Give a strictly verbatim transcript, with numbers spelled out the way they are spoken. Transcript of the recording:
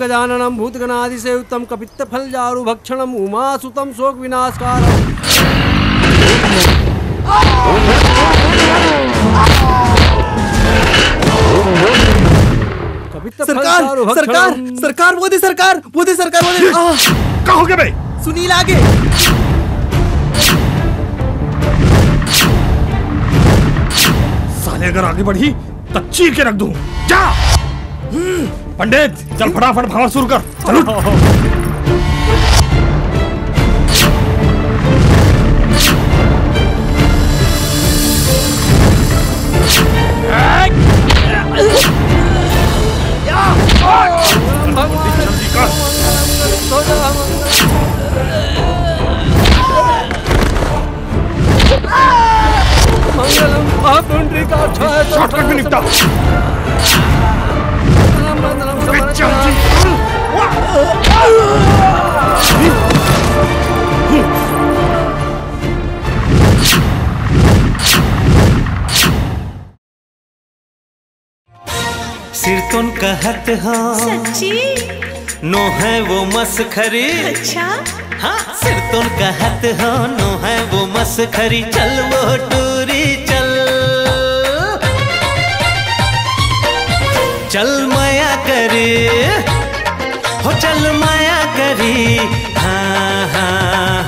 गजाननं भूतगणादिसेवितं कपित्थफलचारुभक्षणं उमासुतं शोकविनाशकारकम्। सरकार, सरकार, सरकार, वो दे सरकार, वो दे सरकार, वो दे। आह! का हो गया बे? सुनील आगे। साले अगर आगे बढ़ी तो चीर के रख दूं। जा। हम्म, पंडित, चल फटाफट भांवर शुरू कर। चल उठ। मंगलम पुंडरीकाक्षाय। शॉर्टकट में निपटा। सिरतोन कहत हो। सच्ची? नो है वो मसखरी। अच्छा? हाँ, सिरतोन कहत हो, नो है वो मसखरी। चल वो टूरी चल। चल मया करे, हो चल मया करी। हाँ, हाँ,